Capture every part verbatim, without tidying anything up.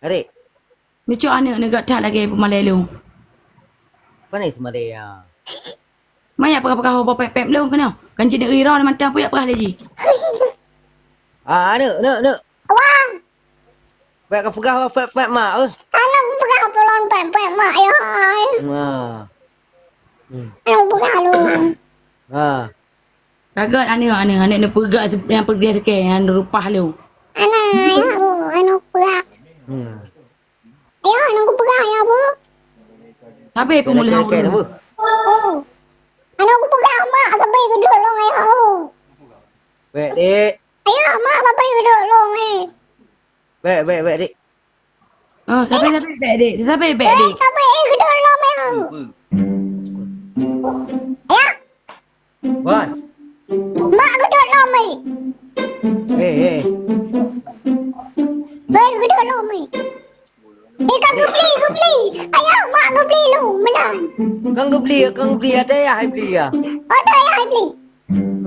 Adik. Neucok aneuk neugat that lagèe peumalèe lôn. Pane seumalèe ya? Maya peugah-peugah ho pèp-pèp lôn keunoe. Kan jeuet ri ro mantong peue jak peugah lé jih. Ah, aneuk, aneuk, aneuk. Wan. Bèk ka peugah ho pèp-pèp mak, eh. Aneuk peugah peulon pèp-pèp mak ya. Nah. Hmm. Aneuk peugah lôn. Ha. Ka gèt aneuk, aneuk, aneuk neupeugah se-, nyang peugah seukèe nyang reupah lôn. Aneuk, ya, Bu, aneuk peugah. Hmm. Ya, aneuk peugah, ya, Bu. Sabe peumulihan. Lekeh-lekeh, Bu. Oh. Aneuk peugah, mak, sabe geudok lôn, ya, oh. Bèk, Dik. Ya, mak, sabe geudok lôn, eh. Bèk, bèk, bèk, Dik. Oh, sabe, sabe bèk, Dik. Sabe bèk, Dik. Eh, sabe, eh, geudok lom, eh. Ya. Wan. Mak geudok lom, eh. Eh, eh. Bèk geudok lom, eh. Eh, ka geubli, geubli. Ayah, mak geubli lom, meunan. Kang geubli, kang geubli, ada ya, bli ya. Ada ya, bli.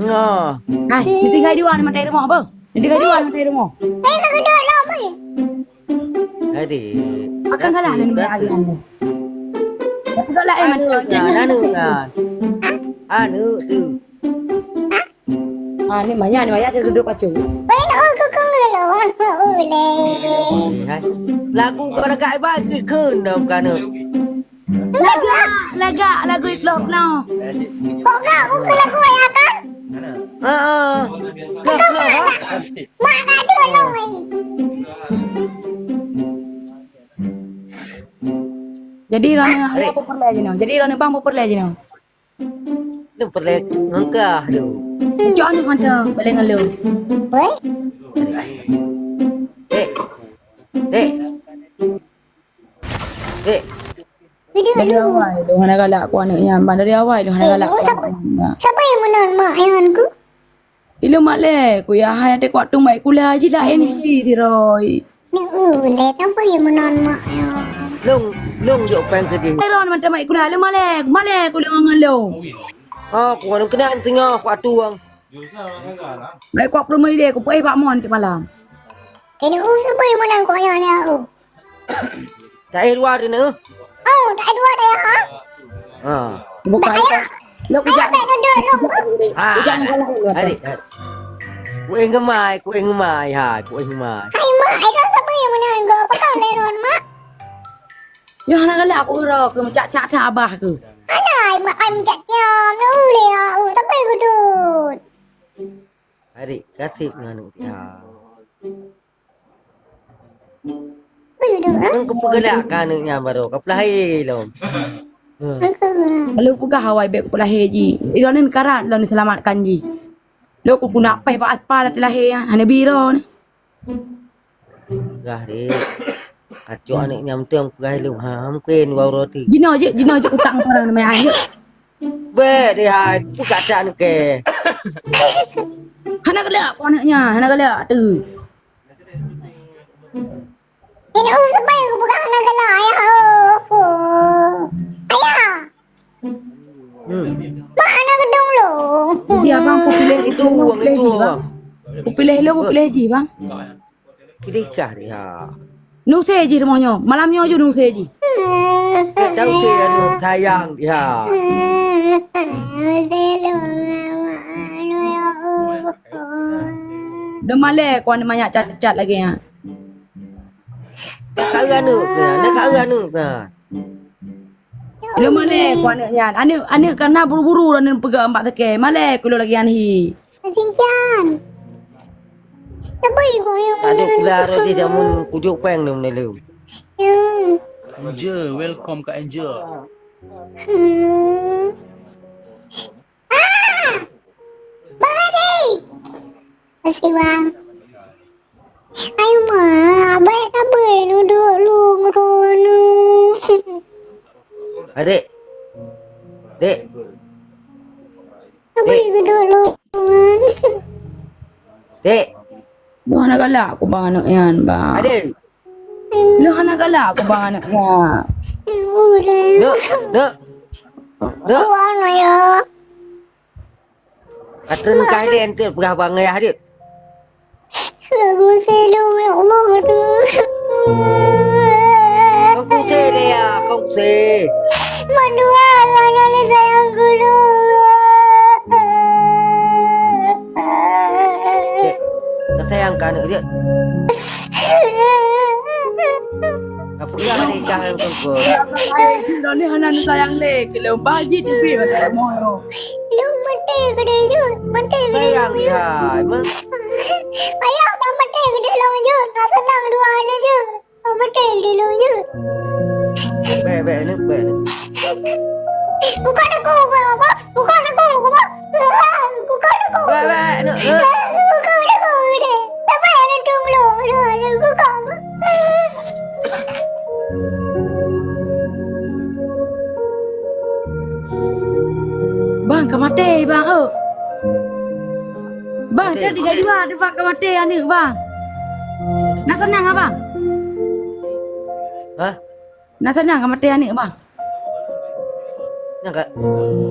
Nah. Hai, neutinggai dua ni mata rumoh, apa? Neutinggai dua ni mata rumoh. Eh, ka geudok lom, eh. Adik. Akan galak ni, adik. Tapi galak, eh, aneuk mata kan, aneuk kan. Aneuk tu. Ah, ni maya, ni maya, saya duduk pacu. Lagu kau lagak ibarat keu kheun dong ka aneuk. Lagak, lagak lagu ikloh noh. Kok gak bukan lagu ayah kan? Heeh. Mak nak dulu ni. Jadi, Roni, apa perlu aja noh? Jadi, Roni, bang, apa perlu aja noh? Lu perlu ngengkah lu. Cok aneuk mata, boleh ngeluh. Weh? Dek. Dek. Dek. Video dari lu. Awai, lu hana galak ku aneuk nyan. Bang, dari awai, lu hana galak ku aneuk nyan. Siapa yang menang mak yang ku? Ilôn mak lé, ku ya hai até kuat tueng baik kula ji laén ji di roi. Ni u lé, siapa yang menang mak ya? Long, long jok peng sedih. Ron mata baik kula, lu mak lé, mak lé ku long ngon long. Oh, ku ngon kena singoh kuat tueng. Baik kuat puluh menit deh, ku peuéh bak mon ti malam. Kena u siapa yang menang kok ya ni aku? Taéh dua teuh neuh. Oh, taéh dua teuh ya, ha? Ha. Bukan. Lok ujak. Taéh dua teuh. Ha. Ujak ni salah dulu. Adik. Kuéh ngemai, kuéh ngemai, ha, kuéh ngemai. Hai mak, ai dah siapa yang menang go? Apa kau leron mak? Yo hana galak aku ro ke mencak-cak tak abah ke. Hana ai mak ai mencak-cak. Nulih aku, siapa yang gudut? Adik, kasih menganuk dia. Nang kupeugeulak ka aneuk nyan baroe, ka peulahé lom. Lalu peugah awai bèk kupeulahé jih. Droeneuh karat lôn seulamatkan jih. Lôn kupeuna péh bak aspal teulahé nyan, hana biro ni. Peugah deh. Kacok aneuk nyan meuteung peugah lôn. Ha, mungken baroe tu. Jinoe jeuet, jinoe jeuet utang orang nama aneuk. Bèk deh hai, peugah aneuk kèe. Hana galak aneuk nyan, hana galak tu. Ini uh, sebab aku pegang anak kena ayah. Oh, oh. Ayah. Hmm. Mak anak gedung lu. Jadi abang, aku pilih itu, aku pilih itu, ji, bang. Aku pilih lu, aku pilih ji, bang. Pilih kah dia? Nusé ji rumoh nyoe. Malam nyoe ju nusé ji. Tak tahu cik anu sayang dia. Dah malèe ku aneuk manyak cat-cat lagèe nyan. Nak kara aneuk ke? Nak kara aneuk ke? Lôn malèe ku aneuk nyan. Aneuk, aneuk kana buru-buru lôn peugah bak sakét. Malèe ku lôn lagèe nyan hi. Sinchan. Tapi ku yang aduh, kula roti jamun kujuk peng ni menelu. Hmm. Angel, welcome ke Angel. Hmm. Ah! Bang Adi! Makasih, Bang. Ayo, Ma. Abang tak boleh duduk lu ngerunu. Adik. Dek. Tak boleh duduk lu. Dek. Lu hana galak ku bang aneuk nyan, bang. Adik. Lu hana galak ku bang aneuk nyan. Dek, dek. Dek. Ku aneuk ya. Ka treun kah lé enteuk peugah bang ayah jeuet. Aku selong, ya Allah, aduh. Kong Kuse deh ya, Kong Kuse. Mandua anak ni sayang gulu. Dek, tak sayang ke anak dia? Apa kau ada ikan yang tengkol? Ai, lôn ni hana sayang lé, keu lôn bah jih teubiet bak rumoh nyoe. Lôn maté keudeh jeuet, maté keudeh. Sayang lôn jeuet. Hai, mah. Ayah, bah maté keudeh lôn jeuet, nak seunang dua aneuk jeuet. Bah maté keudeh lôn jeuet. Bèk, bèk, neuk, bèk, neuk. Buka deuk, buka deuk, buka deuk. Buka deuk. Bèk, bèk, neuk, neuk. Buka deuk, deh. Sampai ada tunggu, buka. Bang, ka maté, bang, oh. Bang, maté, jadi maté. Gak jua ada bang ka maté aneuk, bang. Nak seunang, abang? Hah? Nak seunang ka maté aneuk, bang? Nyan ka,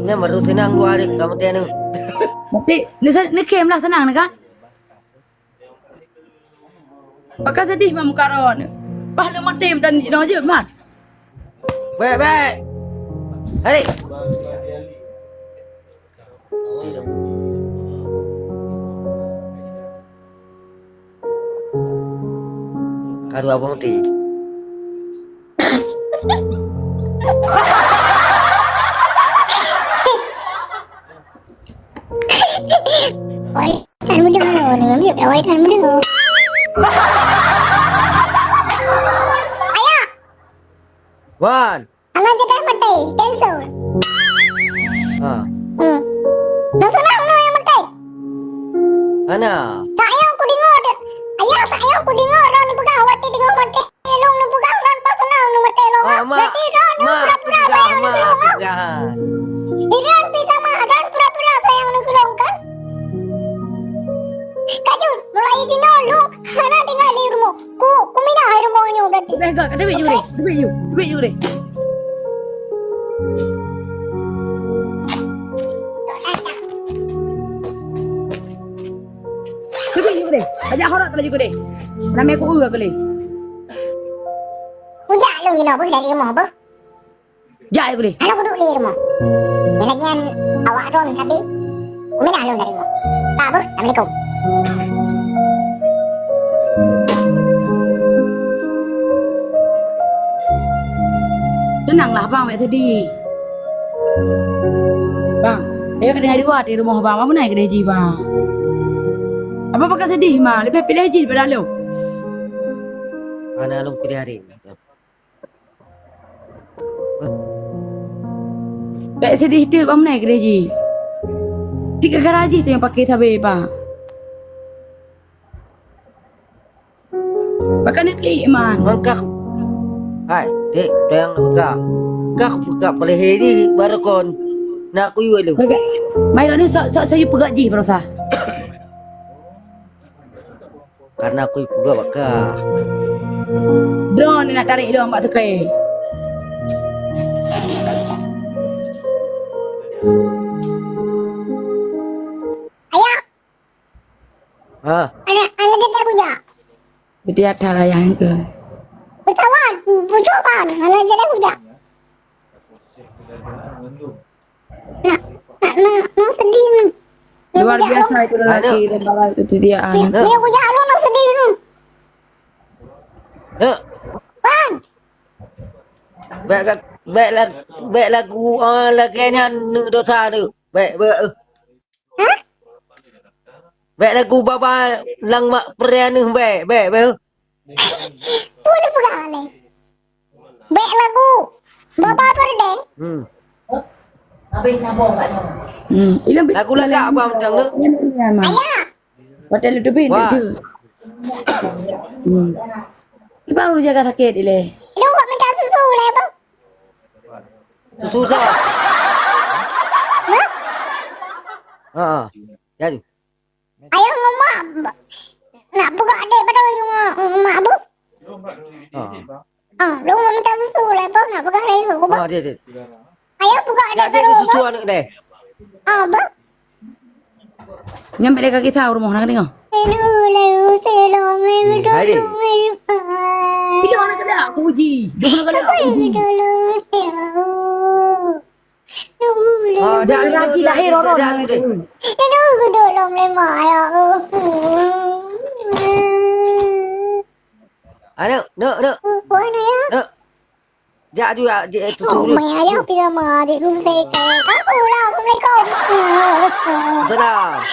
nyan baru seunang dua hari ka maté aneuk. Berarti, ni se-, ni khem lah seunang ni kan? Pakon sedih mak muka roh ni. Bah lôn maté dan jinoe jeuet mat. Bèk, bèk. Hai. Ka dua boh maté. Oi, tan mudah lo, ni ambil oi tan mudah. Ayah. Wan. Alah jeuet maté, cancel. Ha. Hmm. Nang seunang nang nyang maté. Hana. Sayang ku deungö deh. Ayah, sayang ku deungö droeneuh peugah watèe deungö maté lôn, neupeugah droeneuh paseunang neumaté lôn. Ah, mak. Berarti droeneuh pura-pura sayang neukeulôn, ha? Droeneuh pih sama, droeneuh pura-pura sayang neukeulôn kan? Ka jeuet, mulai jinoe lôn hana tinggai di rumoh. Ku, ku pindah di rumoh nyoe berarti. Udah, enggak, teubiet ju deh. Teubiet ju, teubiet ju deh. Teubiet ju deh. Ajak horot laju deh. Ramé ku eu kali. Kujak lôn jinoe beuh dari rumoh beuh. Jak, eh, boleh. Hana kuduek lé rumoh. Nyan lagèe nyan awak droen sabe. Kuminah lôn dari rumoh. Ka beuh, assalamualaikum. Seunang lah, Bang, bèk sedih. Bang, eh, keudeh dua di rumoh, Bang. Apa meunan keudeh jih, Bang? Apa pakon sedih, Ma? Leubeh piléh jih daripada lôn. Hana lôn piléh hari. Bèk sedih teuk bak meunan keudeh jih. Tiga gara jih tu nyang paké sabe, Pak. Pakon neuklik man. Mangkah. Hai, dek, tayang buka. Kah buka peuleuhe jih baru kon. Nak kuyue lu. Baik, baik, ni sok, sok saya peugah jih baru sah. Karena aku peugah baka. Droeneuh nak tarek lôn bak teukai. Ayah. Ha. Anak, anak jadi aku jak. Jadi ada ayah itu. Betawan, bujuk pan, anak jadi aku jak. Nak, nak, nak, nak sedih ni. Luar biasa itu lelaki dan para itu dia. Nak. Dia punya anak nak sedih ni. Nak. Bang. Bèk ka, bèk la, bèk lagu, ah, lagèe nyan neuk dosa tu. Bèk, bèk, eh. Hah? Bèk lagu baba lang mak pria ni, bèk, bèk, bèk. Peue neupeugah lé? Bèk lagu baba perdeng. Hmm. Hmm, ilôn lagu lagak abang macam tu. Ayah. Watèe lôn teubiet. Wah. Cuk. Hmm. Kiban ureueng jaga sakét ilèe. Ilôn buat minta susu lé, Bang. Susu sa? Hah? Ha. Jadi. Ayah ngon mak, nak peugah adék padahai ngon, ngon mak, Bu. Ha. Ah, lôn minta susu lé, Bang, nak peugah lé, Bu. Ah, dia, dia. Ayah peugah adék padahai susu aneuk deh. Ah, Bu. Nyan bèk lé ka kisah rumoh na ka deungö. Hello, hello, hello, hai deh. Hello, anak kena aku uji. Jom anak kena aku uji. Ah, jak, jak, jak, jak, jak, jak, jak, jak. Aduh, duk, duk. Duk. Jak ju, jak, jak, tu, tu, tu. Salam.